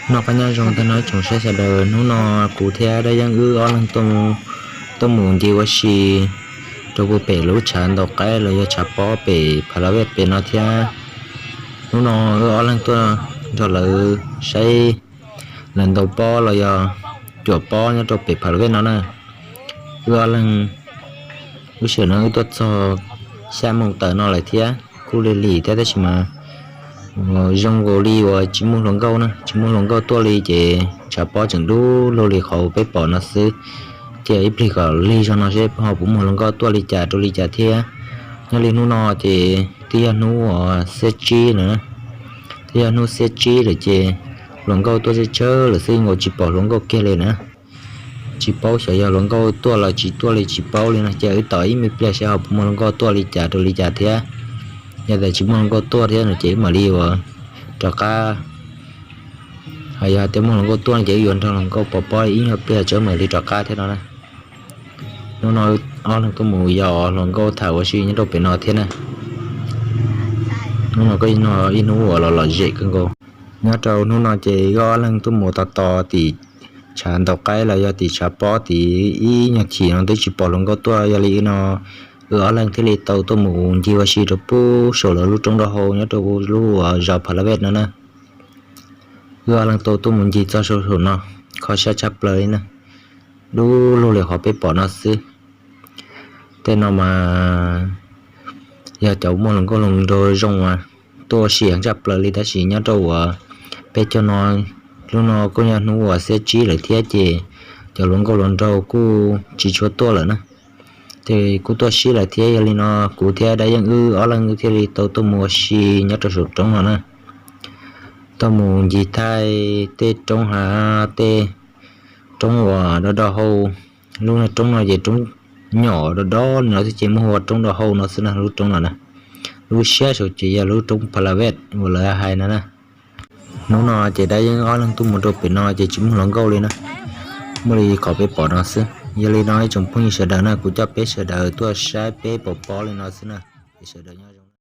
Noj qab nyob zoo tag nrho tsoom saib sawv daws, hnub no kuv thiab Dab Yeeb wb ob leeg tuaj mus ncig ua si rau puag pem lub tshav ntaus qaib los yog tshav pob pem Pha La Vej pem no thiab. Hnub no wb ob leeg tuaj nrog lawv saib lawv ntaus pob los yog cuam pob nyob rau pem Pha La Vej no na. Wb ob leeg, lub sij hawm no wb tuaj txog xya moos tawm no lawm thiab, kuj lig lig thiab tab sis mas zoo nkaus li uas tsis muaj hluas nkauj na, tsis muaj hluas nkauj tuaj li ces tshav pob tseem dub lug li qhov peb pom no xwb. Cia ib pliag kom lig zog no seb ho puas muaj hluas nkauj tuaj li cas rau li cas thiab. Nyob li hnub no ces twb yog hnub uas xiab tsib na, twb yog hnub xiab tsib lawm ces hluas nkauj tuaj tsawg tsawg lawm xwb, nkaus tsis pom hluas nkauj kiag li na. Tsis paub xyov yog hluas nkauj tuaj los tsis tuaj li tsis paub li no, ces wb tos ib me pliag seb ho puas muaj hluas nkauj tuaj li cas rau li cas thiab. Yog tias tsis muaj hluas nkauj tuaj thiab no ces wb mam li uas rov qab, ho yog tias muaj hluas nkauj tuaj ces wb yuav nrog hluas nkauj pov pob ib nyuag pliag tso mam li rov qab thiab no na. Hnub no ob leeg tuaj mus yos hluas nkauj tham ua si nyob rau pem no thiab na. Hnub no kuj yog ib hnub uas los lom zem kawg nkaus. Nyob rau hnub no ces wb ob leeg tuaj mus tos tos tim tshav ntaus qaib los yog tim tshav pob tid ib nyuag chim no twb tsis pom hluas nkauj tuaj, yog li no wb ob leeg thiaj li tau tuaj mus ncig ua si rau pem saum lawv lub roob daj hau nyob rau lub uas zos Pha La Vej no na. Wb ob leeg tau tuaj mus ncig txog saum saum no, kho siab tshaj plaws li na, dub lug li qhov peb pom no xwb. Tej no mas yog cov muaj hluas nkauj hluas nraug zoo mas tuaj ua si heev tshaj plaws li, tab sis nyob rau uas peb caug no, hnub no kuj yog hnub uas xiab tsib lawm thiab ces cov hluas nkauj hluas nraug kuj tsis tshua tuaj lawm na. Ces kuj tuaj sib lawm thiab, yog li no kuv thiab Dab Yeeb wb ob leeg thiaj li tau tuaj mus ua si nyob rau saum roob no na. Tuaj mus ncig thaij tej roob hav, tej roob uas daj daj hau. Lub roob no ces roob nyom daj daj li no xwb ces muaj hu ua roob daj hau no xwb na, lub roob no na. Lub siab saum ces yog lub roob Pha La Vej uas lawv hais no na. Hnub no ces Dab Yeeb ob leeg tuaj mus rau pem no ces tsis muaj hluas nkauj li na, muaj li qhov peb pom no xwb. Yog li no ib tsoom phooj ywg sawv daws na, kuv coj peb sawv daws tuaj saib peb pov pob li no xwb na. Es sawv daws nyob zoo.